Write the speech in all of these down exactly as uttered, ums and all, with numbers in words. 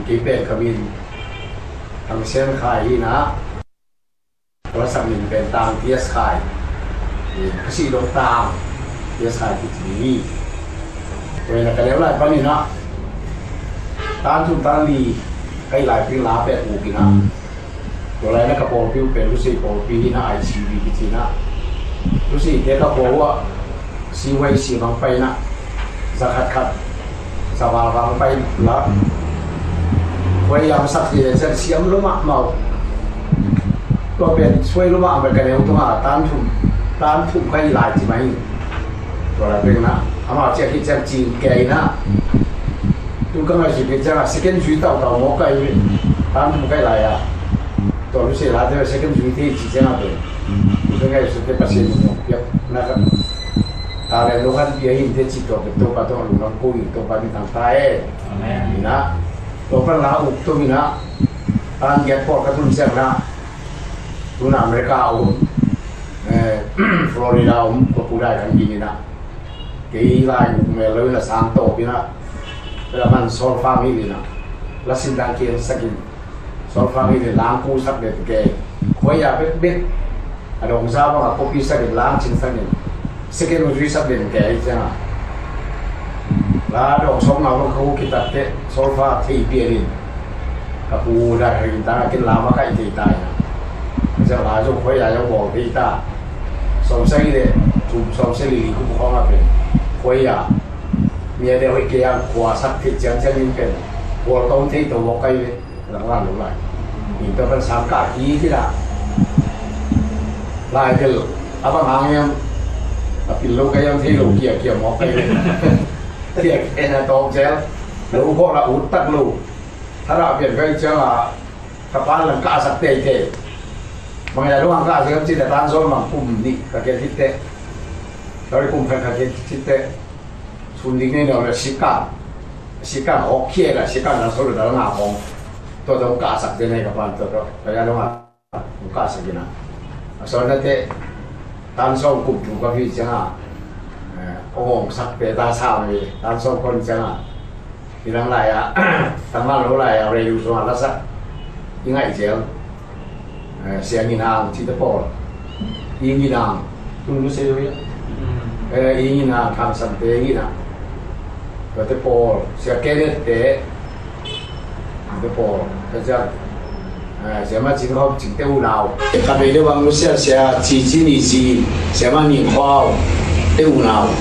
Kei pen ka min Thang Sian Khai hi na. Ka lasak min pen Tang T S Khai. Ka sih dong Tang T S Khai kici hi. Tua hi na ka neu lai panin ah tan thum tan li ka hih lai pen la pen uk hi na. Tua lai na ka pawlpi uh pen Lusei pawlpi hi na, I C B kici na. Lusei te ka pawlpi uh ah C Y C bang pai na, za khat khat, za val val pai la. Khuai a masak hi leh siam lua mahmah uh. Tua pen suai lua mahmah ka neu tung a, tan thum, tan thum ka hih lai ci mai. Tua lai pen na amau ciah khit ciang cing kei na. Tu ka ngaihsut khit ciang a second zui tautau mawk ka hi ve. Tan thum ka hih lai a. Tua Lusei la te second zui thei ci ciang a pen. Tu ka ngaihsut te Pasian in hong piak na ka. Talent lo khan pia hi in te ci tua pen Topa tawh lungdam ko in, Topa min thang ta e. Amen. Hi na. Tua pan la uk tung hi na. Tan giat pawl ka tun ciang na. Tu na America a om, eh, Florida a om, ka pu Dai Thang Gin hi na. Kei lai uk mel lo hi na, sang tawp hi na. Pela man Solfa mi hi na. La sin dang kei sak in. Solfa mi hi na, lang ku sak den kei. Khuai a bekbek. A dong za bang a kopi sak in, lang cing sak in. Second u zui sak den kei ciang a. La dong sawm ngau bang ka hu kitat teh Solfa thei pian in. Ka pu Dai Thang Gin tang a kin la makaih thei ta hi na. Ciang la zong khuai a zong bawl thei ta. Sawm sagih leh thum, sawm sagih leh li kum khawng a pen khuai a mi a deuh hoih kei a khua sak thei ciangciang in pen bawl tawm thei to mawk ka hi ve. Langlang lo lai. Tua pan sang kah kik hi na. Lai tel a bang hang hiam a pil lo ka hiam, thei lo kiakia mawk ka hi ve. Kiakia na tawm zel. Lo khawh la ut tak lo. Thada pian ka hih ciang a ka pan lang kahsak teitei. Bang hia lo hang kahsak hiam cih leh tan sawm bang kum nih ka kiat khit teh, sorry, kum khat ka kiat khit teh, sun ding nei no le sikang, sikang hawk khia la, sikang na solo dal nga hong. Tua dong kahsak te nei ka pan tua tua ka ya dong a hong kahsak ina. A sawlna te tan sawm kum thum ka hih ciang a, eh, hong sak te ta sa mi tan sawm kon ciang a. Hi lang lai a, tangval lo lai a, radio sung a lasak i ngaih zel. Eh, Sia Ngin Hang cite pawl. I Ngin Hang, tung lu se lo ya. Eh, I Ngin Hang, Thang San te Ngin Hang. Tua te pawl, Sia Kenneth te, te pawl, te ciang. Eh, Sia Ma Cing Hawm Cing te unau. Ka bei le bang lu sia, Sia Ci Ci Ni Ci, Sia Ma Ning Hawm te unau.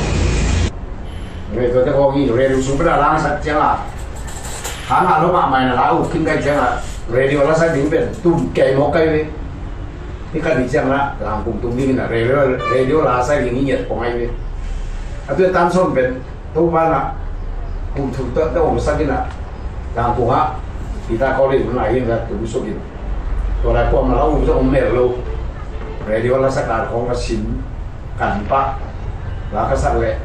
Ve tua te khawng hi, radio sung pen a langsak ciang a, hang a lo mahmah in a la uk khin kai ciang a, radio lasak ding pen tum kei mawk kai ve. Hi khat ni ciang a langkung tung ding in a radio, radio lasak ding hi ngiat pong ai ve. A tua tan sawm pen Topa in a kum thum tawh te omsak in a, langkung ah guitar college mun a hi in a tum suk in. Tua lai kuamah la uk zong om mel lo. Radio lasak a khawng ka sin, kan pah, la ka sak leh,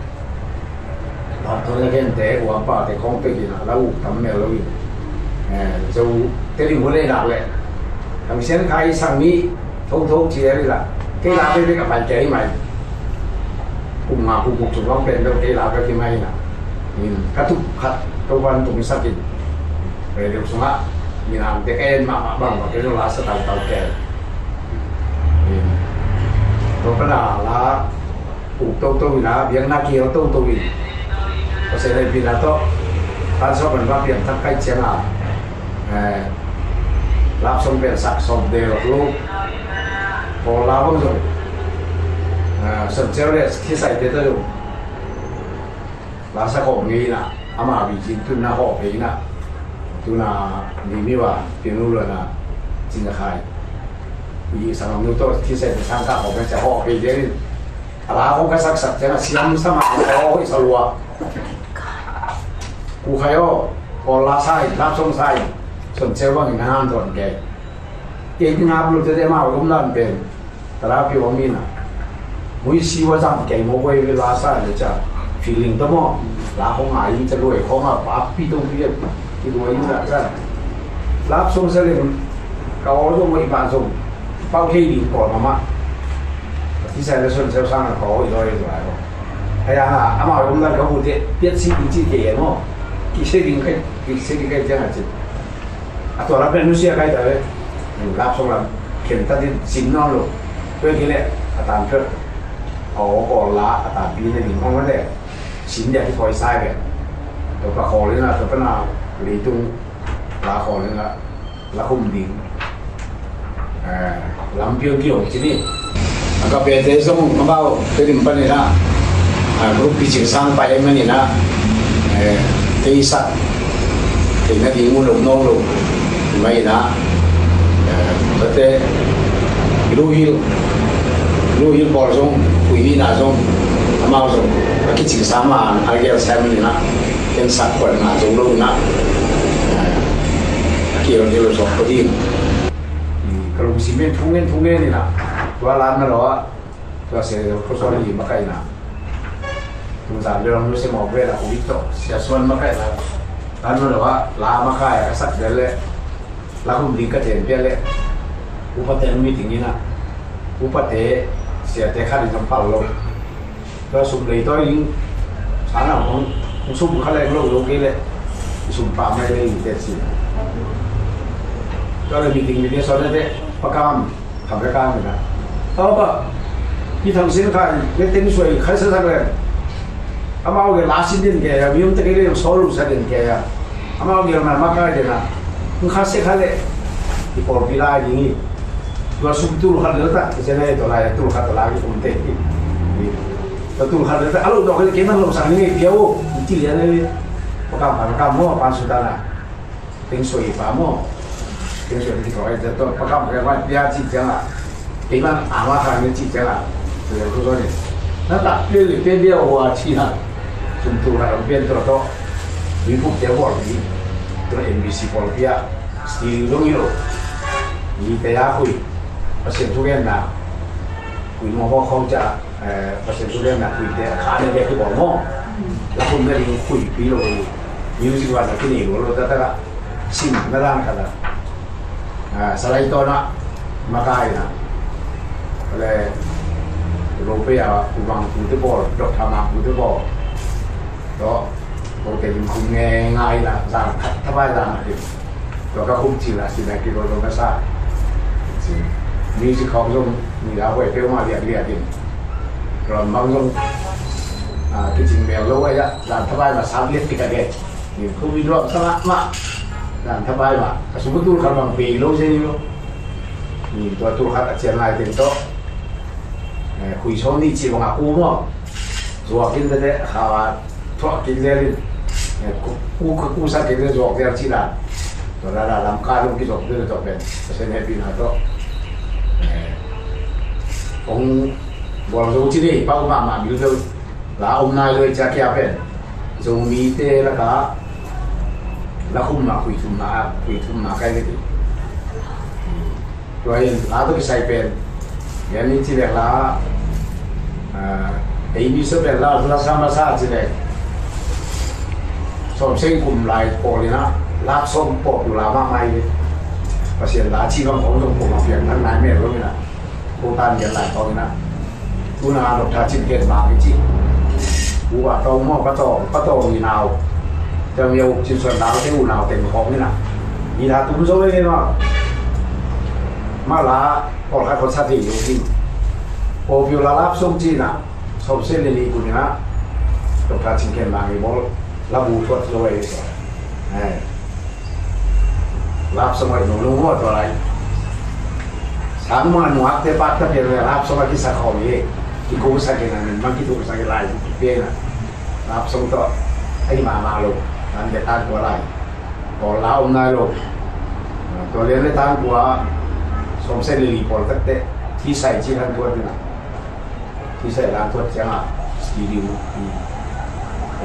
la tawh na gente, uampa te khawng pek in a, la uk tam mel lo in. Eh, zo te ding hun lei nak leh, Thang Sian Khai sang mi thotho ci a ri la, kei la pek pek a pai kei mai. Kum nga kum guk sung bang pen bel kei la pek kei mai na. In ka tup khat, Topa in tung sak in. Radio sungah, minam te ka en mahmah bang, bang kei zong la sa tautau kei. Tua pan a la uk toto in a, biakna kihel toto in. Pasian hehpihna tawh tan sawm pan va piangthak kai ciang a, eh, love song piansak sawm del lo. Pawl la bang zong, eh, Son Ceu le Thisaite tawh zong la sak khawm ngei in a, ama bi cin tun na hawh phei in a, tun a mi mi va pianu lo na cin a khai. I sang am nu tawh Thisaite sang ka khawm ka cia hawh phei ding in. A la khawm ka saksak ciang a siam sa ma a hawh hoih sa lua. Ku khai aw, pawl la sa in, love song sa in, Son Ceu bang in a han thawn kei. Kei ding hap lo tete ma om dan pen. Tara pio mi na. Mui si wa zam kei mo koi ve la sa le cha. Feeling ta mo. La khong a yin cha loi khong a pa pi to pi ki loi yin la cha. Love song sa le ka o zong mo i pa zong. Pau kei ding ko ma ma. Ti sa le Son Ceu sang ka o i loi loi ko. Ai a ama om dan ka bu te piat si ding chi te mo. Ki se ding kai, ki se ding kai jang a chi. A tua lam pen nusia kai ta ve. Love song lam khen ta ding sin nawn lo. Tua hi kei leh a tan phet a aw kawl la a tan pi na ding hong mate. Sin dia kithawi sai ve. Tua pa khawl in a, tua pa na leitung la khawl in a, la khum ding. Eh, lampiang kiong ci ni. A ka pete zong amau te dim panin a, a, group picing sang pai em manin a, eh, teisak, teina ding mu lo nawn lo mai in a, eh, tate, luhil, luhil pawl zong, ui ni na zong, amau zong a kicing sang ma a gel sai manin a, ken sak kuan na zong lo in a, eh, a kiang gel zong ko ding. Ka lungsim in thungen thungen in a, tua lan na lo a, tua se khusuan hi makaihna. Tungzan bel hong nusia mawk ve la, covid tawh Sia Suan makaihna. Lan na lo a, la makaih a ka sak bel le, la khum ding ka ten pian le, upate meeting in a, upate siate khat in zong phal lo. Tua sum lei tawi ding sana hong, hong sum kha leng lo lo kei le, sum pa mai le in te ci. Tua le meeting meeting sawt na te, pakam, kham le kam in a. Aw pa, hi thang sin kha, le teng suai khai sa sak leng. Amau ge la sin din ke a, mi um te kei le sawl lu sa din ke a. Amau ge ma ma kai din a. Hong kha se kha le. I pawlpi lai ding hi. Tua sum tul khat le ta, se ne tua lai tul khat tua lai um te hi. Tua tul khat le ta, a lo dawk le kei man lo sang ni nge pia o. Ci lian le. Pakam, pakam mo, pan su ta na. Teng suai pa maw. Teng suai ni kawai te to pakam kawai pia ci ciang a. Kei man a ma kha ni ci ciang a. Te ko ni. Na ta pia le pia bia wa ci na. Tum tu na ram pia to to. Mi pu pia wa ni. To N B C pawl pia. Sti lu dong yo. Ni te ya kui. Pasian tu gen na. Kui mo ho khong ca. Eh, Pasian tu lian na kuite a kha ne dia kibawl maw. La khum na ding kuipi lo hi. Music van na kinei lo lo ta ta ka. Sim na dan ka ta. Ah, Salai Tawn ah makaihna. Le lo pe a Pu Mang Pu te bawl, Doctor Mang Pu te bawl. Tua, tua te lim khum nge ngai na, zang khat thabai zang a dim. Tua ka khum cil a, sin a kilo zong ka sa. Sin. Music khawng zong, ni la huai peuhmah liat liat dim. Tua bang zong, a, kicing mel lo a, zang thabai mah sam liat kik a ke. Ni khum i luang sa mah mah. Zang thabai mah. Ka sum tul khat bang bei lo se ni lo. Ni tua tul khat a cian lai teng tawh. Eh, khui sawm ni ci bang a ku maw. Zuak in tete, kha a thuak kik zel in. Eh, ku, ku, ku, kusa kik zel zuak zel ci dan. Tua la la lam ka lung kizop zel tua pen. Pasian hehpihna tawh. Eh, kong bawl zo ci dei, pau mahmah bil zel. La om nai lo i cia kia pen. Zomite laka, la khumna, khui thumna, khui thumna kai ve ti. Tua in la tawh kisai pen, yan ni ci lek la, ah, ei mi sa pen la, la sa ma sa ci lek. Sawm seng kum lai pawl in a, lak sawm pawl tu la mahmah hi. Pasian la ci bang khawng zong kum a piang nan nai mel lo in a. Ko tan gen lai khawng in a. Tuna Doctor Cin Ken Bang i ci. U a tawng maw, pa tawng, pa tawng i nau. Tua mi a uk Cin Suan Dau te u nau teng khawng in a. I la tum zo e maw. Ma la, pawlkhat khat sa thei lo ding. Pawlpi la lap song ci na. Sawm sen le li kun in a. Doctor Cin Ken Bang i bawl. La bu thuat zo e so. Eh. Lap song ai nung nung maw tua lai. Sang ma nuak te pat ta pian le lap song a kisa khawm hi. Ki kum sa ki na min mang ki tum sa ki lai pian na. Lap song tawh ai ma ma lo. Tan de tan tua lai. Tua la om nai lo. Tua lian le tan tua sawm sen li li pawl tak te. Thi sai ci han tua ti na. Kisai la tuat ciang a studio.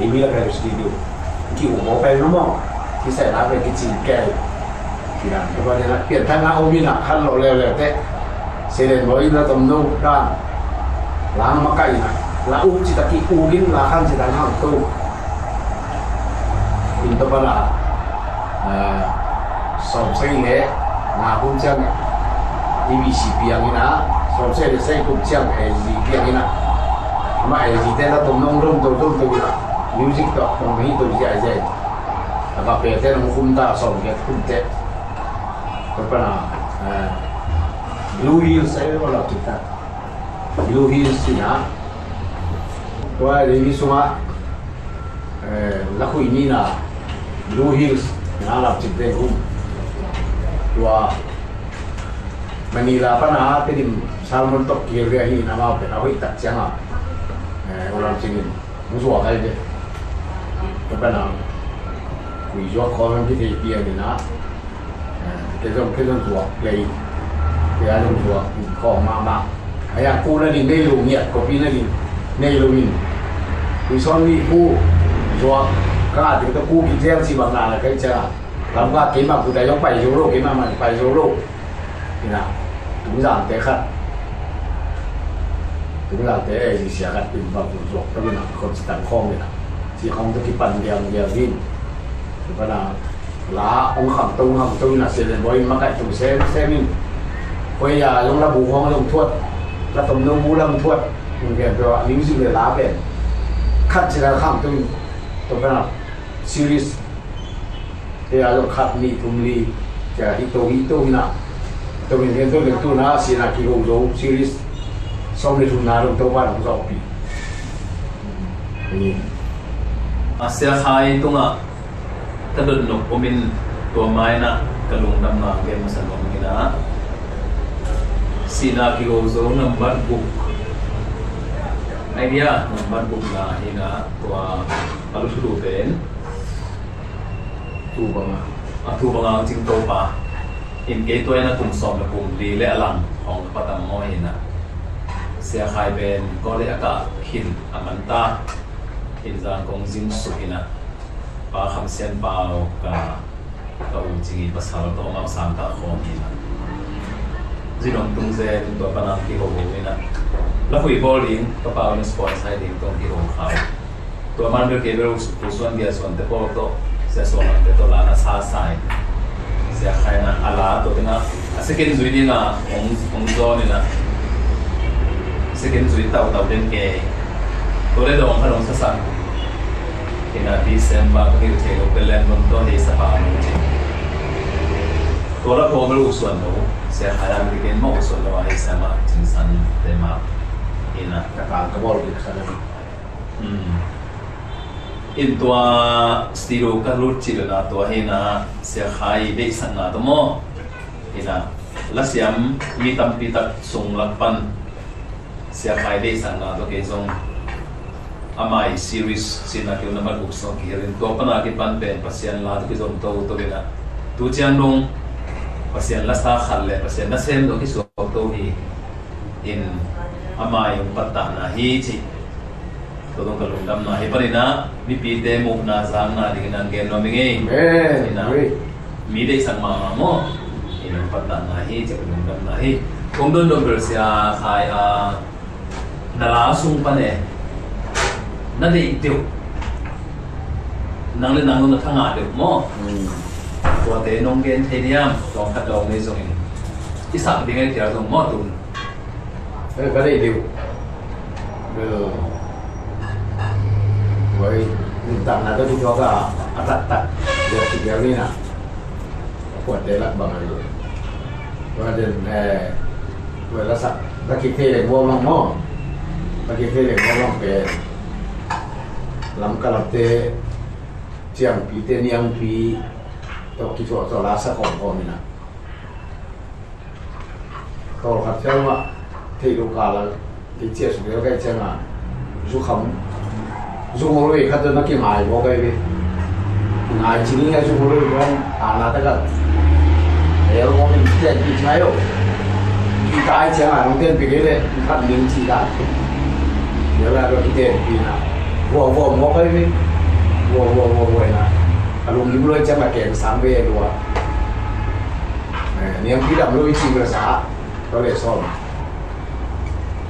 Ei mi la kai studio. Ki u bo kai no mo. Kisai la kai ki cing kai. Ki la ko ba la pian than na o mi na khan lo le le te. Selen bo in la tom no dan. Lang ma kai na. La u ci ta ki u gin la khan ci ta hang to. In to ba la. Ah, sawm sagih le nga kum ciang E B C piang in a, sawm sagih le sagih kum ciang A Z piang in a, amah A Z te la tom nong dom to dom to in a, music tawh nong hi to ziahziah in a, ka pe te nong kum ta sawm giat kum te. Tua pana, eh, Blue Hills, eh, ko lak cik ta. Blue Hills cih na. Tua dei mi sungah, eh, lakhuih ni na Blue Hills na lak cik dei hum. Tua Manila pana Tedim Salmon tok kir dia hi na mau pen a hoih tak ciang a. Eh, ko lak cik in. Mu zuak ai dei. Tua pana. Kui zuak khawng hong kithei pian ni na. Kei zong, kei zong zuak lei. Kei a zong zuak khawng mahmah. A ya ku na ding nei lo ngiat, kopi na ding nei lo in. Kei sawn ni ku zuak ka a ding ta ku ki zel si bang na na kai cha. Lam ka kei ma ku dai zong pai zo lo, kei ma man pai zo lo. Ina, tungzang te khat. Tungzang te eh, sia khat in bang ku zuak ta ina, kon si tang khawng ina. Si khawng ta ki pan diam diam in. Tua na, la, ong kham to, ong kham to, na se len boi, ma kai tung sem, sem in. Koi ya, long la bu hong long thuat, la tom no bu lam thuat. Ong gen tua, music le la ben. Khat si la kham to, tua na, serious. Tua long khat ni, thum li, tua hi to, hi to, hi na. Tua min gen to, le tu na, si na ki go zo, serious. Sawm le thum na, long to, ba, long zo pi. Ni. A sia khai tunga, ka dot nok om in tua mai na ka lungdamna gen masa nuam ing a. Sihna kigo zo nambat guk. Idea nambat guk na hi na tua a luthulu pen. Tu banga. A tu banga cing to pa. In kei tua ina kum sawm le kum li le a lang hong ka patam maw hi na. Sia khai pen ko le a ka hin a man ta. In zang kong zing suk hi na. Pa Kham Sian Pau ka, ka u Cing i pasal tawh amau sang ka khawm hi na. Zinong tung zen tua panang kiho ho hi na. La hui bawl ding, ka pau na sponsor ding tong kiho khau. Tua man bel kei bel u Suan Gia Suan te pawl tawh, Sia Suan Lam te tawh la na sa sai. Sia khai na a la tawh ding a. A second zui ding a, hong, hong zawn in a. Second zui tau tau den ke. Tua le dong kha dong sa sa. Kina December ka ngil thei lo pe len dong to hei sa pa lo cin. Tua la ko ma lo u suan lo. Sia khai la mi ken ma u suan lo a hei sa ma cin san te ma. Ina. Ka kang ka bol ki ka sa na. Hmm. In tua studio ka lut cil na tua hi na Sia Khai deihsakna tua maw. Hi na, lasiam mi tampi tak sung lak pan Sia Khai deihsakna tua kei zong amai series sina kiu na mat uk song kihirin tua pana kipan pen Pasian la tu kizom to to hi na. Tu ciang dong Pasian la sa khat le Pasian la sem dong kisuak to hi. In amai ung pattahna hi ci. Tua dong ka lungdamna hi panin ah mipite muhna zangna dingin ah gen nuam ing ei. Amen. Ina, ui, mi deihsak mahmah maw? Ina, pattahna hi, ciah lungdamna hi. Kong dondon bel Sia Khai a, na la sung pan e, na deih deuh, nang le nang na thangah deuh maw? Hmm. Tuate nong gen thei diam? Tawm khat dawng nei zongin i sak ding ei, tiar zong maw tun. Ê, ka deih deuh. Bel, oi, nuntakna ka kituak a, a taktak, bel kipial ni na. A kuate lak bang a lo. Tua den, eh, tua la sak, ka kithei leng vua bang maw. Ka kithei leng vua bang pen. Lamka lapte, ciangpite, niangpi, tua kituak tua la sak khawm khawm ni na. Tawlkhat ciang mah theih loh kal a kei ciah suk lel kai ciangin zukham, zungol vei khat na kingai mawk ai ve. Kingai cing ngai zungol vei bawng ana takah lel mawk in tenpih ngai lo. Kitai ciangin nong tenpih kei leh khat ding cih dan. Lel a bel kitenpih na. Vua vua mawk ai ve. Vua vua vua vua na. A lunglim lo ciangin a keng sang ve lua. Eh, niangpi dam lo i cih bel sa, tua le sawm.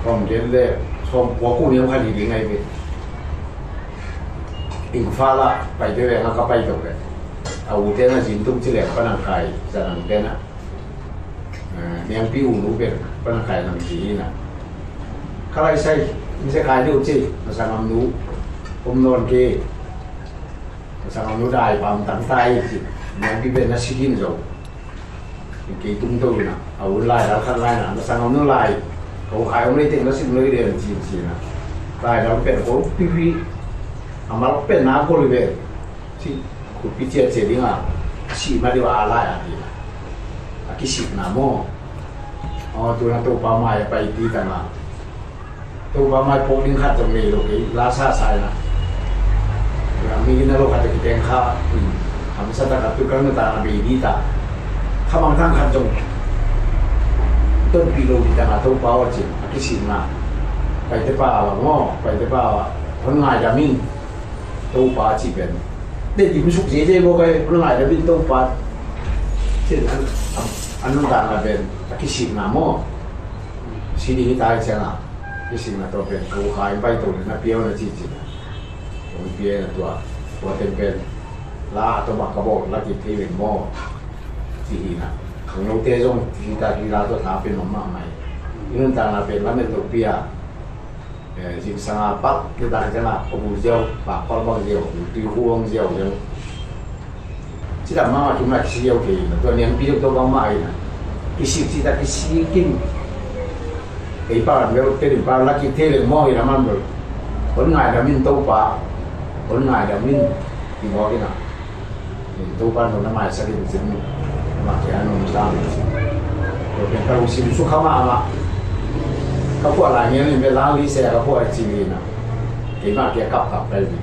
Sawm den le, sawm kua ku niam khat hi ding ai ve. Imphal ah, Paite veng ah ka pai to ve. A u ten a zin tung ci leng Panang Kai, Zanang ten ah. Eh, niangpi u nu pen Panang Kai nang ci hi na. Ka lai sai, mi se kai deuh ci, na sangam nu, om nawn ke. Na sangam nu dai pam tang tai ci, niangpi pen na si hin zo. Kei tungto in ah, a hun laidal khat lai-in ah, na sang om no lai, ko khai om lei teng na sim lei den cin cin ah, laidal pen ko pipi, a mal pen na ko li ve. Ci, ko pi cia cia ding ah, a sih ma ding ah a lai a ti a, a kisik na maw. Aw, tu na Topa mai a pai ti ta na. Topa mai pawk ding khat zong nei lo kei, la sa sa ina. Mi gina lo khat a kiteng kha, hamsa tak a tu kang na ta na bei di ta. Kha bang thang khat zong tonpih lo di ta na Topa aw cin, a kisin na. Paite pa a bang aw, paite pa a bang. Hon ngai dam in. Topa ci pen. Te dim suk zia zia bo kai, hon ngai dam in Topa. Cin an, an, an nung ta na pen, a kisin na maw. Si ding hi ta hi ciang a. Kisin na tua pen, ko khai pai to na piau na ci ci na. Ko piau na tua, tua ten pen. La to ma ka bo, la ki thei ven maw. Ci hi na. Khang lo te zong, ci ta ki la to ta pen ma ma mai. Inun ta na pen, la men to pia. Eh, zingsang a pak, ni ta ka na, ko bu ziau, pak pal bang ziau, tui hu bang ziau ziau. Ci ta ma ma ki ma ki si ziau kei na, tua nian pi to bang ma ai na. Kisik ci ta kisik in. Kei pa bel, kei din pa la ki te le mo hi na man bel. Hon ngai dam in Topa. Hon ngai dam in. Ki mo ki na. Topa nong na maisak in cin. Mah kia nong sang in cin. Tua pen ka lungsim sukha mahmah. Ka puah lai ngian in bel lang li se ka puah ci ni na. Keimah kia kap kap kai ni.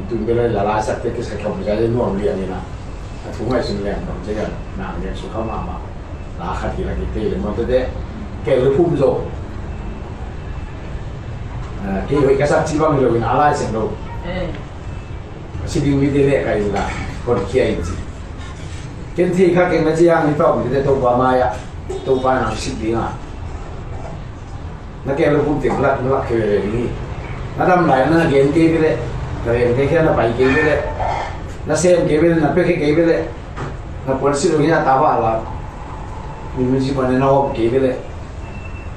Tun bel la laisak te kisa kap kai nuam lian ni na. A thu ngaihsun leng bang cia na ngian sukha mahmah. La khat kila ki te le mo te te. Ke lu phum zo. Ke hoi ka sak ci bang lo in a lai sen lo. Si ding mite leh ka inn la, hon khia in ci. Ken thei kha keng na ci hang, hi tawm mite Topa mai-ah, Topa nang sik ding a. Na ken lo pum teng lak, lak khia veve ding hi. Na dam lai na gen kei ve leh, na gen kei khia na pai kei ve leh, na sem kei ve leh, na pia kei ve leh, na puan si lo hi na ta va la. Mi mun si puan na hawm kei ve leh.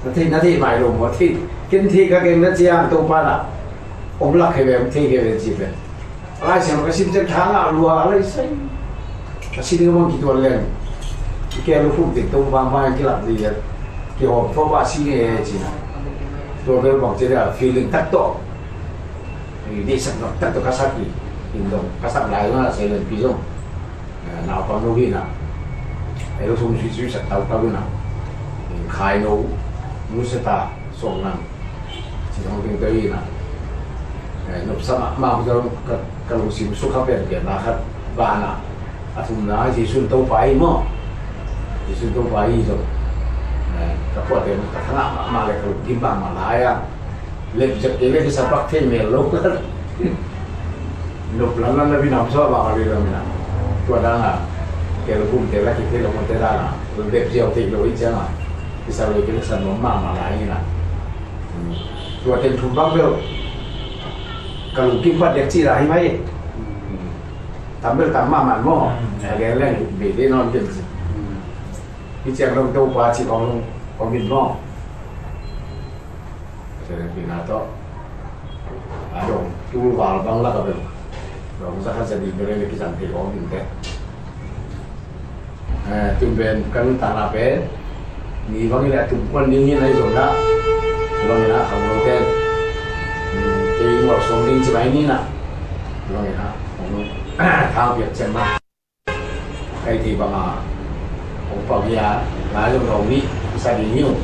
Na thei, na thei mai lo maw thei. Ken thei kha keng na ci hang Topa na. Om lak khia ve, om thei khia ve ci ve. Lai Siangtho ka sim ciang tha ngah lua lai sai. Ka si ding bang kituan leng. Ki ke lu phum teng tong bang bang kilap ding ya. Ki hawm thaw ba si nge ci na. Tua bel bang ci dia feeling tak tawh. Ni sak nok tak tawh ka sak hi. Inn dong ka sak lai ma sai len pi zong. Naupang no hi na. Ei lo sung sui sui sak tau tau hi na. Khai no. Nu sa ta. Song nang. Ci hong ping tawh hi na. Eh, nopsa mahmah uh zong ka, ka lungsim sukha pianpian na khat. Bang a, a thumna Jesu in Topa hi maw. Jesu in Topa hi zong. Eh, ka puate ka thangah mahmah le ka lungkim mahmah lai a. Lepzek kei le kisa pak thei mel lo. Nop lamlam na vinam sua bang a ri lam hi na. Tua dan a. Ke lo kum te la ki thei lo kum te dan a. Lepziau thei lo hi ciang a. Kisa lo kei le kisa nuam mahmah lai hi na. Tua ten thum bang bel. Ka lungkim pat dek ci la hi mai. Tam bel tam mahmah maw. A gen leng bei dei nawn ken ci. Hi ciang dong Topa ci bang long om in maw. Ka sia deng pi na tawh. A dong tul val bang lak a bel. Dong za khat za nih bel le kizang thei om in teh. Eh, tun pen ka nuntakna pen ni bangin a tum kuan ding in a hi zong dah. Bangin a khang lo ten. Hmm, kei mual song ding ci mai ni na. Bangin a khang lo. Thang piak cem ma. Kai thei bang a hong pang hi a, ngai zong zong nih, sa ding hi ung.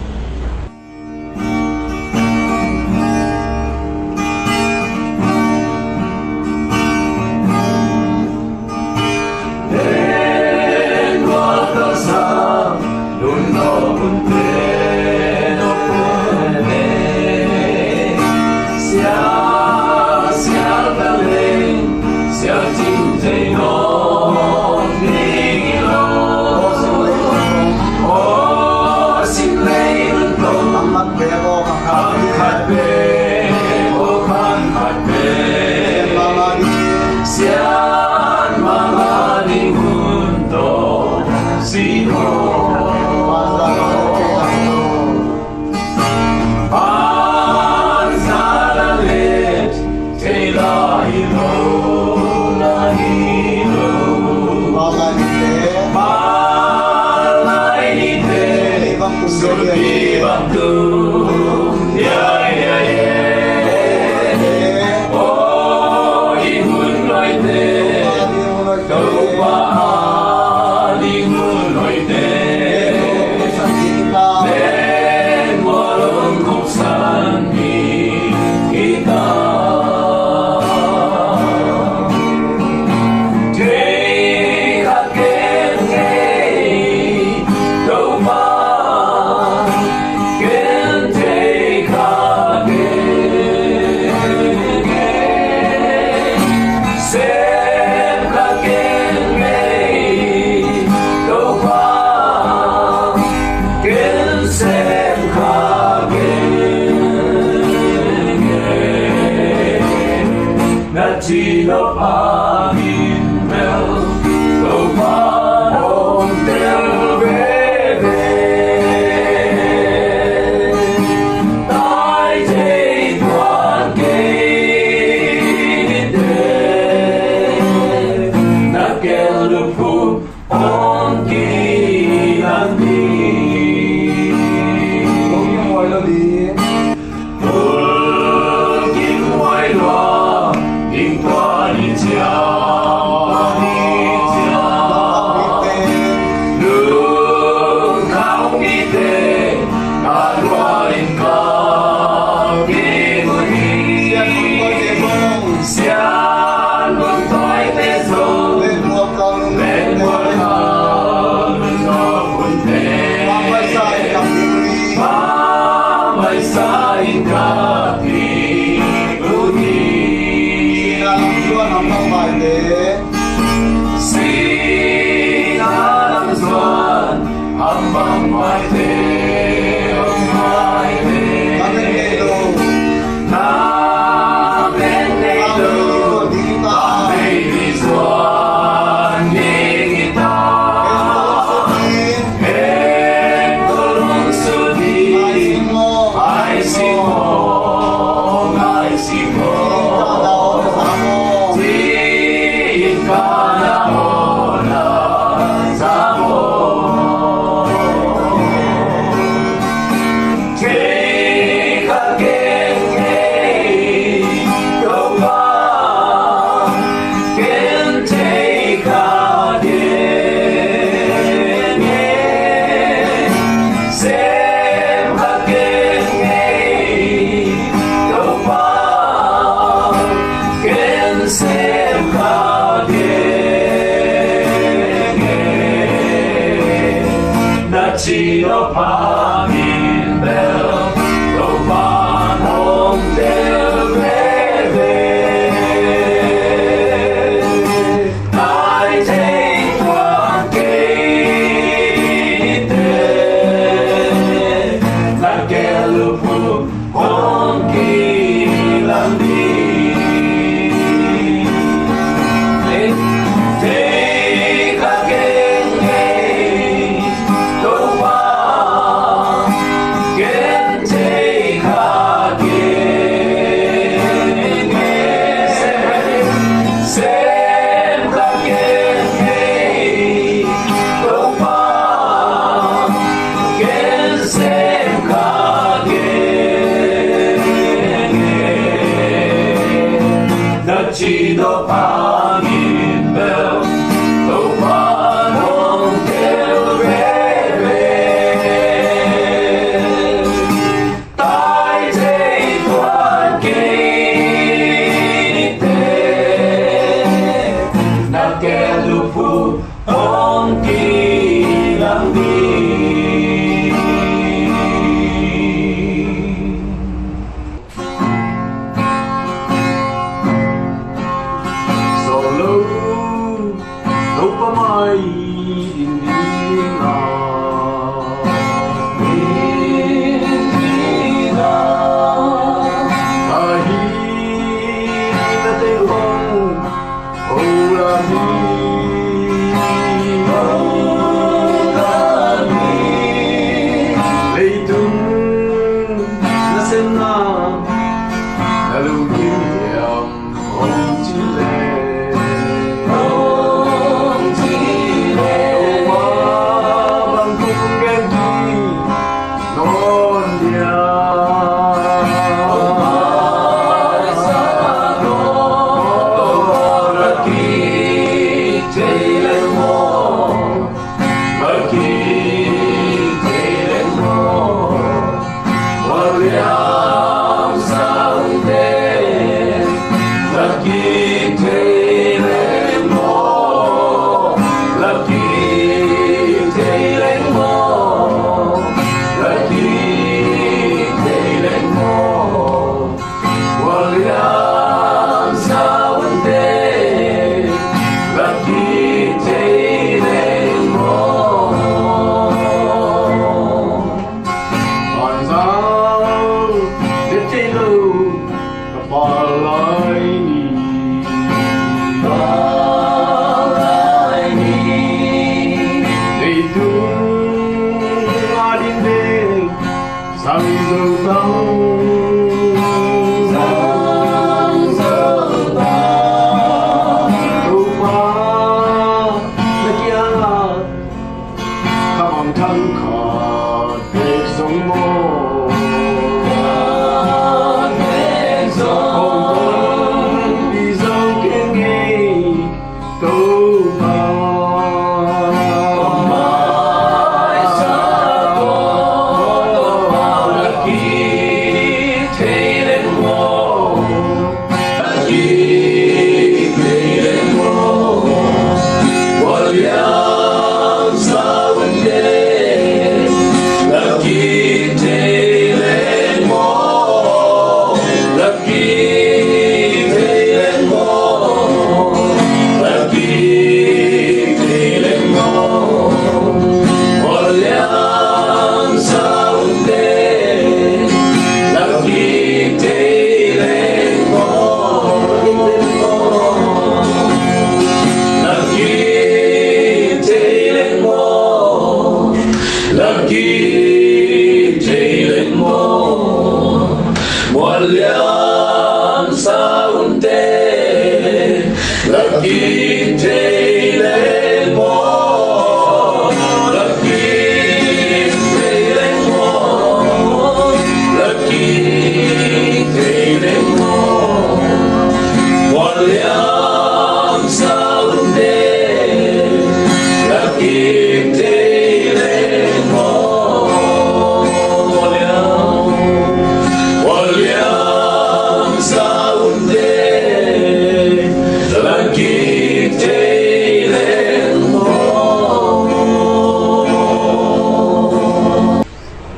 Cih nop hangin bel Topa hong tel veve. Taitei tuan kei ni teh, na gelhlup hong kilang ding. Hong kilang ding. Bulkim huai lua ding tua ni ciang, tua ni ciang. Lungkham mite a lua in kap ding uh hi. Sian mun tawite zong, len mual kal nuntakte, pa maisa in kap ding uh hi. Sihna lam zuan hampang maite, hampang maite. Amen. Amen. Amen. Amen. Amen. Amen. Thei kha kei ngei, Topa, ken thei kha kei ngei. Sem kha kei ngei, Topa, ken sem kha kei ngei. Na cih nop hangin bel Topa hong tel veve. Taitei tuan kei ni teh, na gelhlup hong kilang ding. Thei kha kei ngei, Topa, ken thei kha kei ngei. Sem kha kei ngei, Topa, ken sem kha kei ngei. Na cih nop hangin bel Topa hong tel veve. Taitei tuan kei ni teh, na gelhlup hong kilang ding. Solo, Topa mai in ding a, in ding a. Ahi na te hong, oh la mi, oh la mi. Leitung na sem na, na lungkim hiam hong ci le, hong ci le.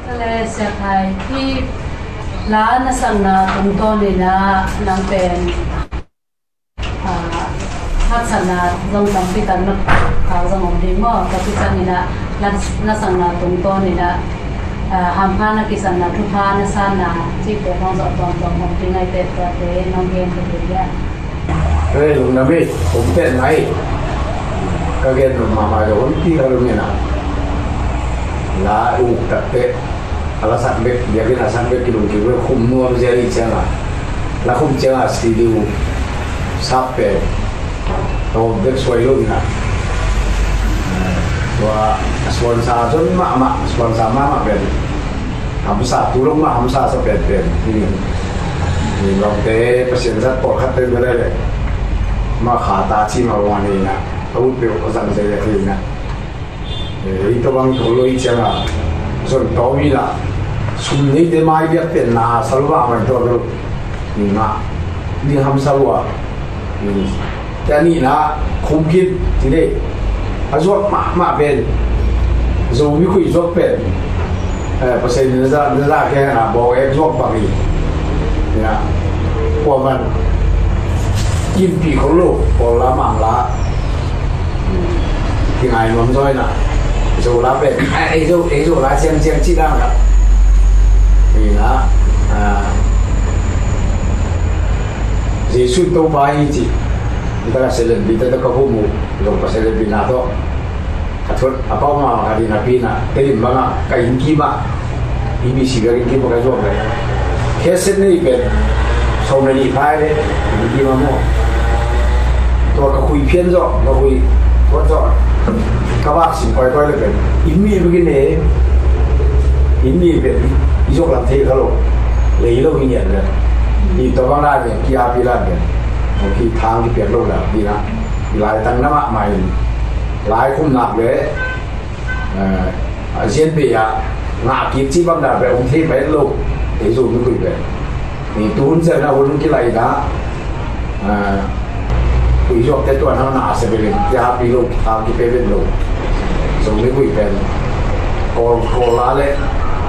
Kale Sia Khai, hih la na sakna tungtawn in ah nang pen, ah, haksatna zong tampi tak na, ah, zong om ding maw? Tua pi ciangin ah na, na sakna tungtawn in ah, ah, hampha na kisakna, thupha na sanna cihte hong zawh tuamtuam om ding ahih teh tuate nong gen ka ding hiam? Hei, lungdam hi, om pen ngai. Ka gen nop mahmah lo, hong ti ka lungin ah. La uk tak teh, a la sak bek, biakinn a sak bek kilungkim lo, khum nuam zia hi ciang a. La khum ciang a studio sap pen, tawm bek suai lo in ah. Tua sponsor zon mahmah, sponsor mahmah pen. Hamsa tu lo mah, hamsa sa penpen. Hi. Hi, lawmte, Pasian zat pawlkhat pen bia lai leh. Ma kha ta ci ma wan hi na. A ut peuh a zang zai leh hi na. Eh, hi tawh bang thawl lo hi ciang a. Zon tawm hi la. Sum neite mai biak pen na sa lo mah man tawh lo. Hi na. Ding hamsa lo a. Hi. Tua nihna, khum khin, ci dei. A zuak mahmah pen, Zomi khuih zuak pen, eh, Pasian in na za, na za kei na bawng ek zuak bang hi. Ina, kuaman, kinpih khol lo, Kawl la, Mang la. Kingai nuam zaw ina. Zo la pen, eh, ei Zo, ei Zo la ciangciang ci dan khat. Ina, ah, Jesu Topa hi ci. Hita ka selen, hita ka hum uh, zong ka selen pina tawh. Ka thuat, a pau mah ka dina pina, ka lim bangah, ka innkim ah, E B C ka innkim ah ka zuak leh. Kheset nei pen, sawm le nih phai leh, innkim ah maw. Tua ka khui phian zawh, ka khui thuat zawh. Ka vak sim koikoi leh pen, inn mi bek in e, inn mi pen, i zuak lam thei kha lo, lei lo i ngiat leh. I tua bang lai pen, ki api lai pen. Ki thang ki piak lo la, pi na. Lai tang na mahmah in. Lai khum nak leh, eh, a zian pe a, ngah kik ci bang na pe, om thei pai lo. Ei Zomi khuih pe. Ni tu hun ciang na hun ki lai na. Eh, khuih zuak te tuan hang na se pe lin, ki api lo, ki thang ki pe lo. Zomi khuih pen. Kawl, Kawl la leh,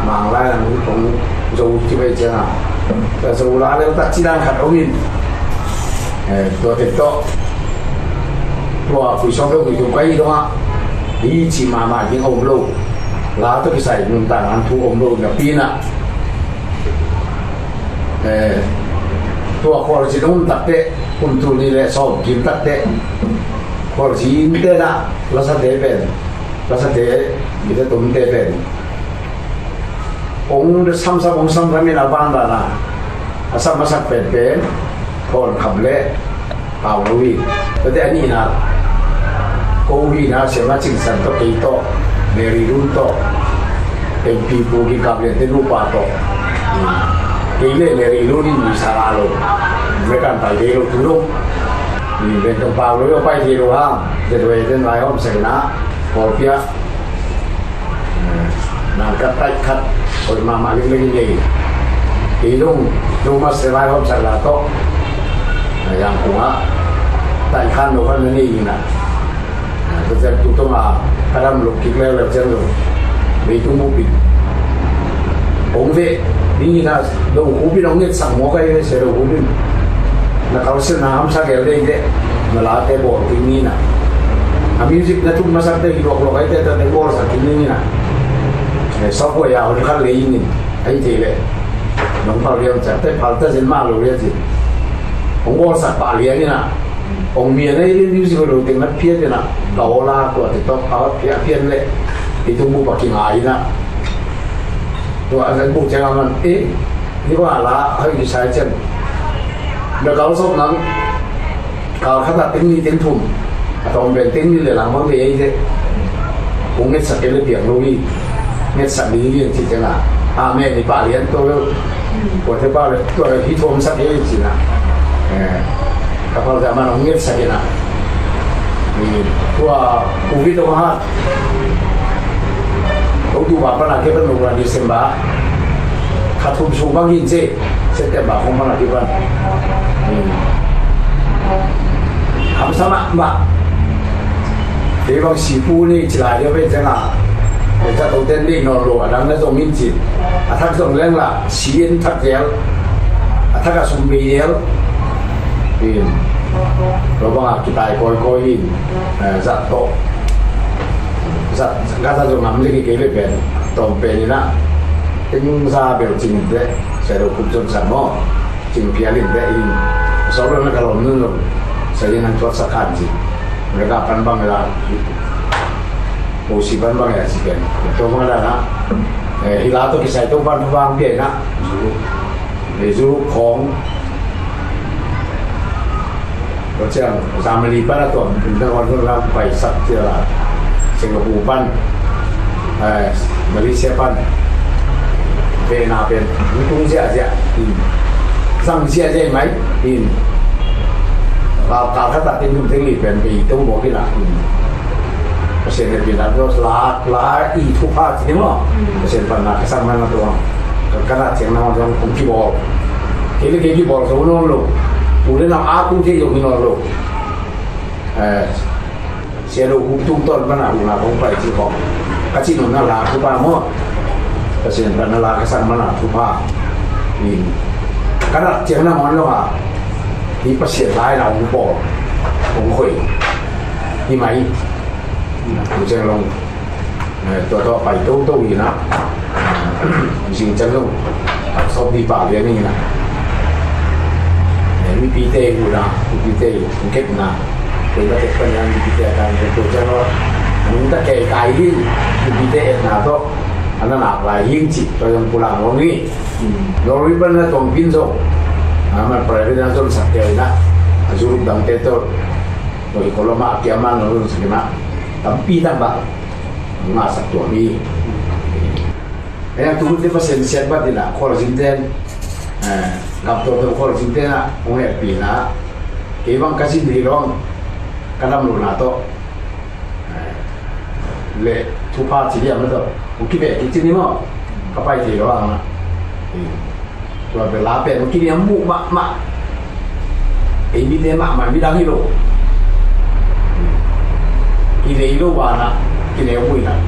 Mang la leh, kong Zo ci pai ciang a. Ka Zo la leh, tak ci dan khat om in. Eh, tua teh tawh. Tua khui sawm peuh khui tung kai dong ah. Hi ci mahmah ding om lo. La tawh kisai nuntak ngan thu om lo napi na. Eh, tua khualzin om tak teh, kum tul nih leh sawm kim tak teh. Khualzin te na, la sa te pen. Lasate, mite tumte pen hong samsam, hong samsam in a vandan a, a sam masak penpen Thawn Kham le Pau Lo hi. Tate a nihna ko hi na, Siama Cing San tawh, kei tawh, Mary Lun tawh, M P Pu Ging Kap Lian te nupa tawh. Kei le Mary Lun in mi sa la lo, American pai thei lo tu lo. Pen tong Pau Lo pai thei lo hang, tate tua tate vaihawm sak in a, Kawlpi ah nang khat, taih khat, hoih mahmah leng leng i nei. Kei zong, zong mah se vaihawm sak la tawh, Yangon ah taih khat, no khat na nei in a. Tua ciang tu tawh ma ka dam lo kik leuleu ciang lo, leitung bup in hong veh ding in a, Do Khup in hong ngetsak mawk ahi ve, Sia Do Khup in. Na kalsuanna hamsa gel dei teh, na late bawl kik ni in a. A music na tum masak teh hi luakluak ahi teh, tate bawlsak kik ni in a. Eh, software a hon khat lei in, ahi thei leh nong phal lian ciang teh, phal ta zen mah lo lian cin. Hong bawlsak pah lian in a. Hong mian ahi leh music lo teng na phiat in a, ka aw la tua te tawh a phiat, phiat leh i tung bup a kinga in a. Tua a zan bup ciang a man, eh, ni bang a la, hoi kisai ciang. Na kal sawp nang, kal khat a teng nih teng thum, a tawm pen teng nih le lang bang vei ei teh. Kong ngetsak kei le piang lo hi. Ngetsak ding hi ci ciang a, amen i pah lian tua lo. Tua te pah le tua hi thawmsak ei ci na. Eh, ka pau zaman hong ngetsak in a. Tua Covid hong hat. October pan a kipan lo, December kha thum sung bang hi in ci. September khong pan a kipan. Hamsa mahmah. Kei bang sipu ni ci lai deuh pen ciang a, kei zato ten deih nawn lo, a dang na zong in ci. A thak zong leng la, si in thak zel, a thak a sum bei zel. Tua bang a kitai kawikawi in, eh, zat tawh. Zat, ka zat zong ngam le kei le pen, tawm pen in a, teng za bel cing in teh, Sia Do Khup zon sa maw. Cing phial in teh in, sawt lo na ka lawm nun lo, sa in an tuat sa khan cing. Reka pan bang la, O C pan bang ya ci pen. Tua bang la na, eh, hi la tawh kisai tawh pan bang pia na. Eh, Zuruk khawng. Tua ciang, Zamali pan a tuam, in tang wan la paisak cia la. Singapore pan, eh, Malaysia pan. Vena pen, tung ziahziah in. Zang ziahziah mai in. Kal, kal khat a teng thum teng li pen, bei to mawk in a in. Pasian hehpih in a tua la, la i thupha ci ding maw. Pasian pan na ka sang man a tua. Ka, ka na ciang na hong kong kibawl. Kei le kei kibawl zo nawn lo. U le nau a kong thei zo hi nawn lo. Eh, Sia Do Khup tungtawn pan a hong la hong pai ci khawng. Ka cih nopna la thupha maw. Pasian pan na la ka sang man a thupha. In. Ka na ciang na hong lo a. Hi Pasian lai na hong bawl. Hong khoi. Hi mai. Hong ciang long. Eh, tua tawh pai toto hi na. Zing ciang zong, tak sawt dih pah lian hi na. Eh, mipite hi na, mipite hi, kep na. Kei na kep kan yan mipite a kan kep tua ciang lo. Nung ta kei kai hi, mipite et na tawh. Ana nak lai hi cih, tua zong pulang lo ni. Norway pan na tuang pin zong. Aman private na zong sak kei na. A Zuruk dangte tawh. Tua hi koloma a kiaman lo zong sak na. Tampi tam ba. Ngahsak tuam hi. Hei, a tu hun te Pasian siat bat in a, khualzin ten, eh, gam tuamtuam khualzin ten a hong hehpih in a, kei bang ka zin hi lo ang, ka dam lohna tawh, eh, le thupha ci hiam na tawh hong kiveh kik ci ni maw, ka pai thei lo ang a. Tua bel la pen kiniam muh mahmah. Ei mite mahmah, midang hi lo. Kinei lo vanah kinei muh inah.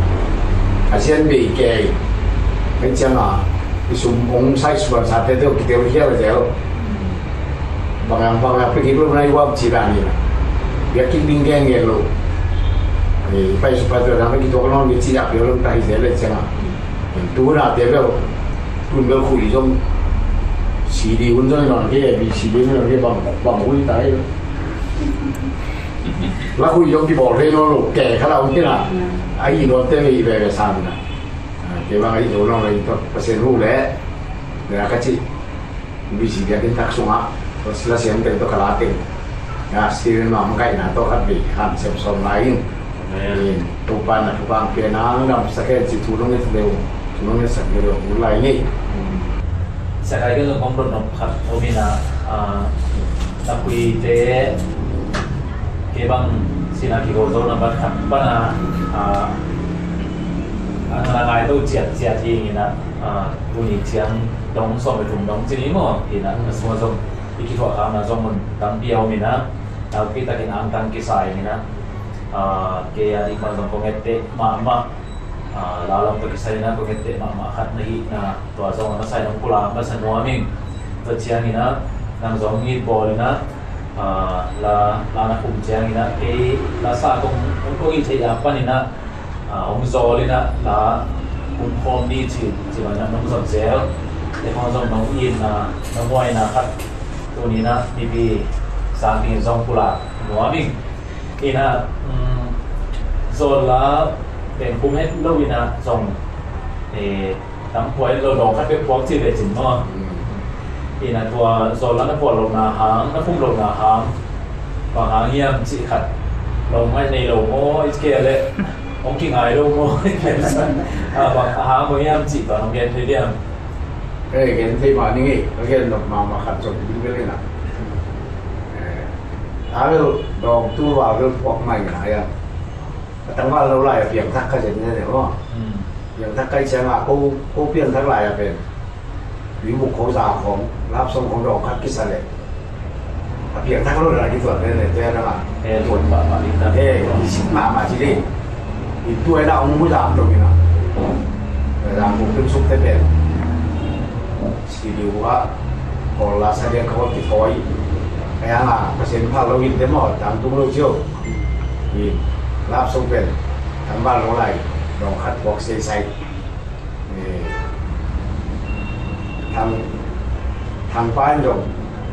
A sian bei kei. Hei cianga i sum hong sai suan sate teuh kiteu hial zel. Bangang bangang pekik lo nai wam ci dan inah. Biak kik ding geng geng lo. Pai supa tua dang kituak lo ni ci dak bel lo ta hi zel le cianga. Tu na te bel. Tun bel khui zong C D hun zong non kei, B C D hun zong kei, bang, bang hui tai. Lakhuih zong kibawl thei nawn lo, kei khat a om kei na. A hi nawn te hi veve sam na. Kei bang a hi lo nawn lo, hi tawh Pasian hu leh, leh a ka cih bisi biakinn thak sungah, la siam teng tawh ka la teng, ya, Steven Mam kaihna tawh khat vei han sem sawm lai in. Amen. Topa na thupha pia nang, damsak hen ci thu nong nget leu, thu nong ngetsak leu, mun lai ngei. Sakai ka zong kong dot nop khat om in a, ah, takuite, kei bang sina kigo zo na bat khat pan a, ah, a na ngai to ciat ciat hi in a, ah, tuni ciang dong sawm le thum dong ci ni maw, hi na, a sung a zong i kithuah khakna zong mun tampi a om in a, nakpi takin angtang kisa in a, ah, kei a ding bang zong kong etteh mahmah, ah, la lam tawh kisai in a kong etteh mahmah khat na hi na, tua zong a masa in hong pulak masa nuam ing. Tua ciang in a, nang zong hong it bawl in a, ah, la, la na khum ciang in a, kei la sa kong, kong it theih a pan in a, ah, hong zawl in a, la kum khawm ni ci, ci bang in a nong zon zel. Te khawng zong nong it na, nong huai na khat tuni in a, mipi sang dingin zong pulak nuam ing. In a, um, zawl la pen kum het lo in a zong, eh, tam phuai lo dong khat bek phuak ci ve cin maw. In a tua zawl la na phuak lo na hang, na khum lo na hang, bang hang hiam cih khat, lo ngai nei lo maw, i kei leh hong kingai lo maw, i kei leh, ah, bang hang bang hiam cih tua hong gen thei diam? Eh, gen thei mah ning ei, ka gen nop mahmah khat zong ding bel in a. Eh, a bel dawng tu val bel phuak mai na hiam. A tangval lo lai a piangthak ka zet ne ne maw. Hmm. Piangthak ka i ciang a ko, ko piangthak lai a pen. Ui muk ko za khong, lap song khong dawng khat kisa leh. A piangthak lo lai kituat ne ne, te na ma. Eh, tuat ba ba li ta. Eh, i sik ma ma ci de. I tuai na ong mu za lo mi na. Za mu pin suk te pen. Studio ah, kawl la sa lian ka kawl kithawi. Kaya nga, Pasian phal lo in te maw, tangtung lo cio. Lap song pen, tangval lo lai, dawng khat phuak seisai. Eh, thang, thang pa in zong,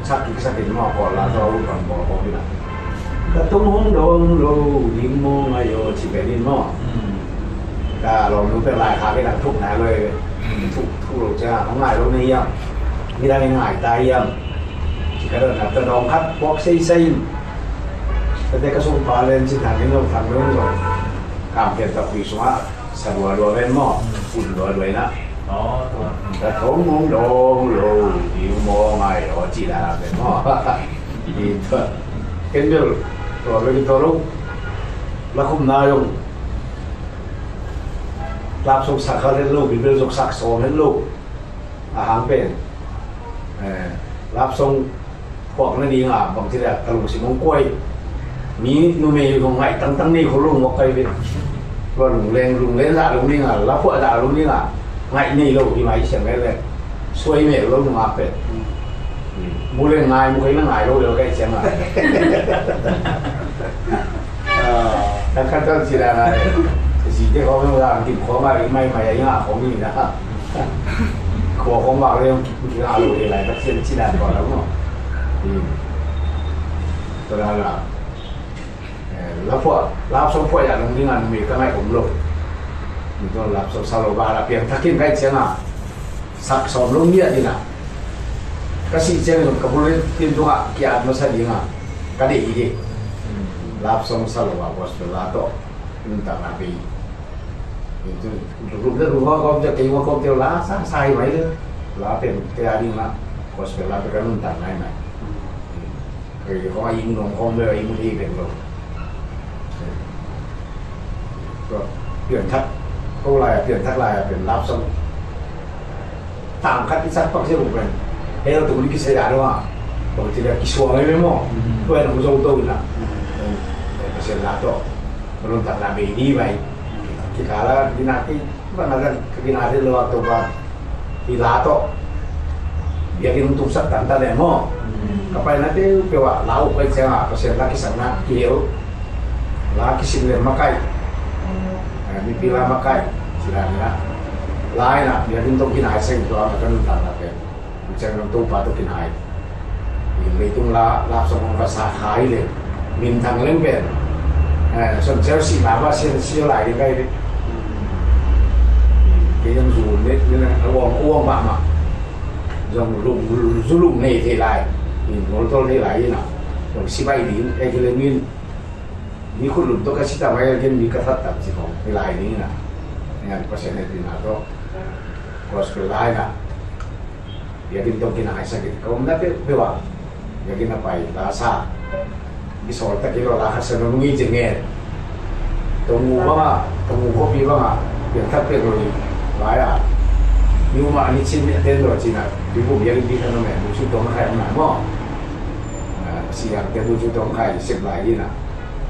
sak kik sak in maw, kawl la sa lo pan bawl bawl in a. Ka tung hong dawng lo ding maw ngai aw ci pen in maw. Hmm. Ka lawm nu pen lai kha pen a thuk nai lo e. Hmm. Thuk, thuk lo cia, hong ngai lo na hiam. Midang in ngai ta hiam. Ci ka dawng na, ka dawng khat phuak seisai in. Ka te ka sung pa len ci thang in lo, thang lo in lo. Kam pian ta kui sung a. Sa dua dua ven maw, un dua dua ina. Aw, tua. Ka thong mong dong lo, diu maw ngai aw ci la la ven maw. Ken bel tua bel tua lo. La khum na yong. Lap song sak kha het lo, Bible zong sak sawm het lo. A hang pen. Eh, lap song phuak nading a, bangci le a ka lungsim hong kuai. Mi numei hong ngaih tangtang nei khol lo mawk kai ve. Tua lunglen, lunglen zah lo ding a, la phuah zah lo ding a, ngaih nei lo hi mai siang le le. Suai mel lo nungak pen. Mu le ngai, mu kei na ngai lo le kai siang a. Kan kan tal ci dan a le. Ci te khawng zong zang kim khawng a ri mai mai a ing a khawng ni na. Khua khawng bak le zong kim kim a lo le lai tak sian ci dan kawng lo maw. Tua dan la. Eh, la phuah, lap song phuah ya nong ding a numei ka ngaih om lo. Mi tuan lap song sa lo ba la piang thakin kai ciang a. Sak sawm lo ngiat ding a. Ka sih ciang zong ka bul tin tung a ki-at masa ding a. Ka deih hi ding. Lap song sa lo a gospel la tawh. Nuntakna bei. Rup le rup hua kawm te kei hua kawm te la sa sa hi mai le. La pen te a ding la. Gospel la pe ka nuntakna hi mai. Kei hua i mun hong kawm le i mun hi pen lo. Pian thak. Ko lai a pian thak lai a pen lap song. Tang khat i sak pak sia buk pen. Hei lo tung ni kisai da lo a. Bang ti da kisuang ai maw. Tua na mu zo to na. Pasian la tawh. Nuntakna bei ni mai. Kikala dina ki bang na dan kikina de lo a to ba. Ki la tawh. Biakinn hong tumsak tantan e maw. Ka paina te peuh ah la uh pai ciang a Pasian la kisakna kihel. La kisim le makai. Mipi la makai. Ci dan na. La ina biakinn tawh kinai seng tua ka nuntakna pen. Ciang lam Topa tawh kinai. Leitung la lap song hong va sa khai le. Minthang leng pen, eh, son Chelsea na ba sian sio lai ding kai ding. Kei zong zu ne, ne, ne, uang, uang mahmah. Zong lung, zu lung nei thei lai. Ngol tol thei lai ina. Zong sibai ding, eh, kei le min. Ni khut lum to ka si ta mai, ken mi ka that tam si kong, thei lai ding ina. Ngan Pasian hehpihna tawh. Gospel lai na. Biakinn tawh kinaisak in ka omna peuhpeuh ah biakinn a pai, la sa, i sawl tak hi lo, la khat sa nung i ci ngen. Tong u bang ah, tong u khuapi bang ah, piangthak pek lo i lai ah, ni um ah ni cin ni a ten lo cin ah, tui bu biakinn pi khan lo men, bu cu tong khai om nai maw? Ah, si yang te bu cu tong khai sep lai hi na.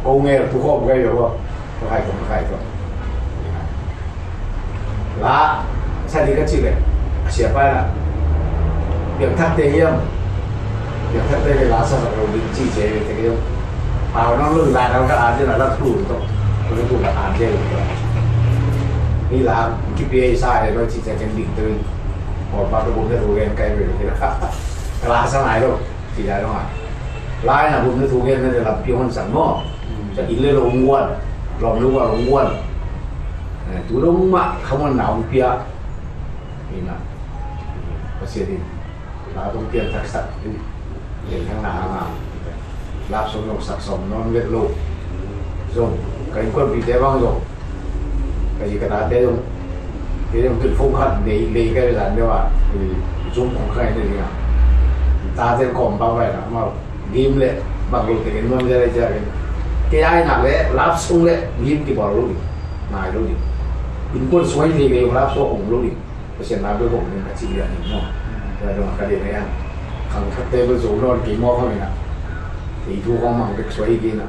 Ko nge tu khawm kai lo, ko khai ko khai ko. La sa ding ka cih leh, a siapa in ah, piangthakte hiam? Piangthakte le la sa sak lo ding ci ci ve, te hiam? Pau nang lo la, nang ka an ding a, la tu to, la tu ka an ding to. Ni la kipia i sa he lo ci ci ken ding to. Ko pa ko bu ne ru gen kai ve la sa nai lo. Ci lai dong a. Lai na bum na thu gen na de lampi hon sang maw. Ca inn le lo ung guan. Lawm lo guan ung guan. Eh, tu dong mah khamuanna hong pia. Ina. Pasian in la dong pian thak sak in. Pian thak na hang a. Lap song dong sak song non vet lo. Zong ka innkuanpihte bang zong, ka zi ka tate zong, kei zong telephone khat nei, nei ka zan deuh a, Zoom khong khai nei ding a. Tate kawm bang vai na, amau game le bang lo te ken nuam zia le zia ken. Kei ai nak le lap song le game kibawl lo ding, nai lo ding. Innkuan suai thei kei zong lap song hong lo ding. Pasian na bel hong ding ka ci lian ding maw. Tua dong a ka lian a ian. Khang thakte bel zo nawn kei maw khang ina. Kei thu khong mang bek suai kei na.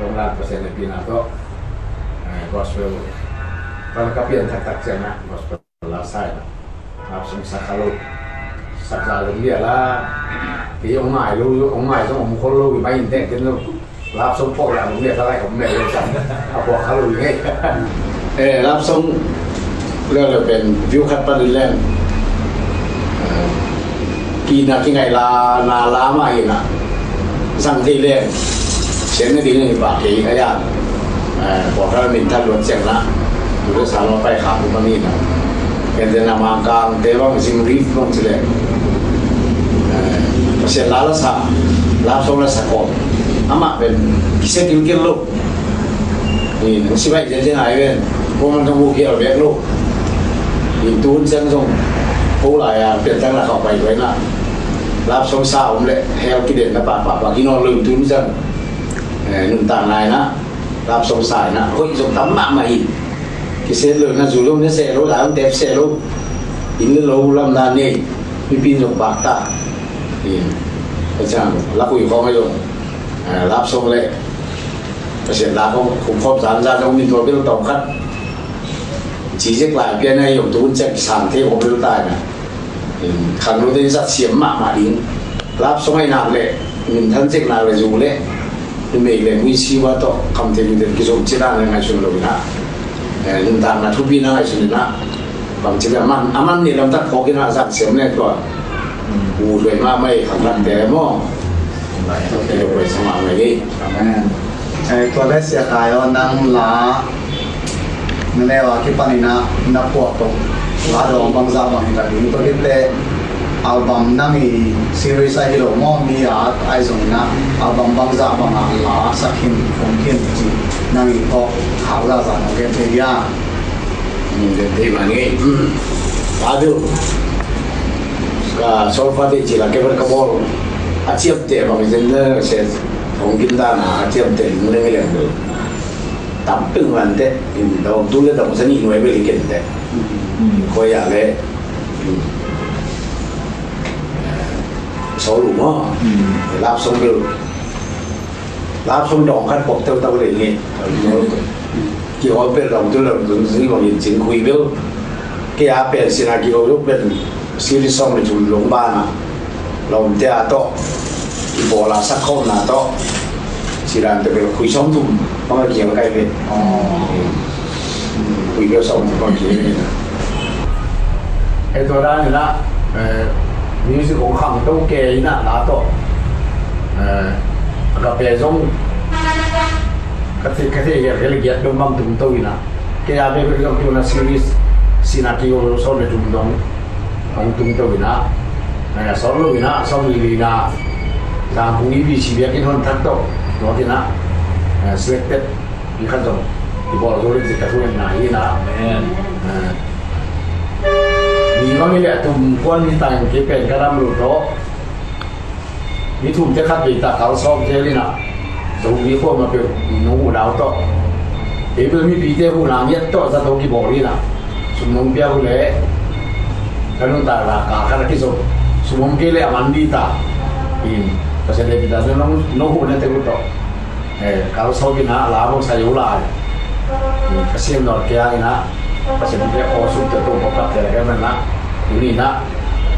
Lawm la Pasian hehpihna tawh, eh, gospel. Pan ka pian thakthak ciang ah gospel la sa ina. Lap song sak kha lo. Sak za lo bia la. Kei hong ngai lo, hong ngai zong hong khol lo, kei mai in tek ken lo. Lap song pok la hong bia ka lai hong bia lo sa. A pok kha lo ngei. Eh, lap song le le pen view khat pan in leng. Eh, kina kingai la, na la mah hi na. Zang thei leng. Sian na ding hi pah kei ka yan. Eh, pawlkhat a min that luat ciang na. Tu le sa lo pai kha kum a mi na. Ken te na Mangkang te bang Zing Reef bang ci le. Eh, Pasian la la sa. Lap song la sa kawm. Amah pen kisia kilkil lo. Ni, nang sibai zen zen ai ven. Ko man tong bu kial bek lo. Ni, tu hun ciang zong ko lai a pian tang la khau pai pai na. Lap song sa om le hel kiden na pa pa pa kinon lo tu hun ciang. Eh, nuntak nai na. Lap song sa na. Hoih zong tam mahmah hi. Kisia lo na zu lo ne se lo, la om tep se lo. Inn le lo lam na nei. Mipi zong bak ta. Ni, ka ciang la kui khong ai zong. Eh, lap song le Pasian la khong, khong khop zan zan zong min tua bel tawm khat. Ci zek lai pian a hi zong tu hun ciang kisang thei khong bel tai na. Khang lo te zat siam mahmah ding. Lap song ai nak le min than zek nak le zu le. Numei le mui siwa tawh kam te min te kizom ci na le ngai sun lo na. Eh, nuntak na thupi na ngai sun na. Bang ci le a man, a man ni lam tak phawk in a zat siam le tua. U duai mahmah i khang lam te maw. Amen. Eh, tua le Sia Kai aw, nang la na neu a kipan in a na puak tawh la dawng bangzah bang hi ta ding, tua khit le album nang i series ahi lo maw, mi a ai zong in a album bangzah bang a la sak khin, phong khin ci nang i phawk khak zahzah nong gen thei dia? Min den thei mah ngei. Adu. Ka solfa te ci la ke ber ka bol. A ciamteh bang zen ne se hong kin dan a ciamteh lung leng leng. Tam ping man te. In dong tu le dong sa ni nuai bel i ken te. Ko ya le. Solu mo. Lap song bel. Lap song dong khat pok teu tau le nge. Ki ol pel dong tu le dong tu zi bang in cing khui bel. Ke a pel sin a ki ol pel siri song le tul long ba na. Long te a to. Ki bola sak khom na to. Siran te pel khui song tum. Pang a kiang kai ve. Khui pel song tum pang kiang ve. Hei tua dan ni na. Music kong khang to ke i na na to. Eh, a ka pe zong ka thei, ka thei hial hial giat dong bang tung to ina. Kei a be be zong tu na series sina ki ol so le tung dong bang tung to ina. Na ya so lo ina, so li li na. Zang kung i bi si biak in hon thak to. To ina. Eh, selected i khan zong i bol zo le zi ka thu ina ina. Amen. Eh. Ni bang i le tum kuan ni tang ke pen ka ram lo to. Mi thum te khat vei ta kal sawm te lina. Zomi ko ma pe nung u dau to. Ei pe mi pi te hu na ngiat to za to ki bol lina. Sum nung pia hu le. Ka nung ta la ka ka ki zo. Sum nung ke le a man di ta. In. Ka se le pi ta no no hu na te hu to. Eh, kal sawm ina la bong sa yu lai. Eh, ka siam nor kia ina. Ka siam ke ko sum te to ko ka te le ka man na. Ini na.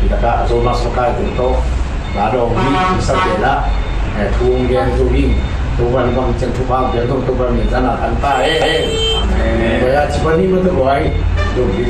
Ina ka zo mas ko kai te to. La dong ni sa ke la. Eh, thu ong gen thu ing. Thu ban bang chen thu pang gen thu ban ni ta na kan ta eh. Eh. Ko ya chi ban ni ma to ko ai. Thu bi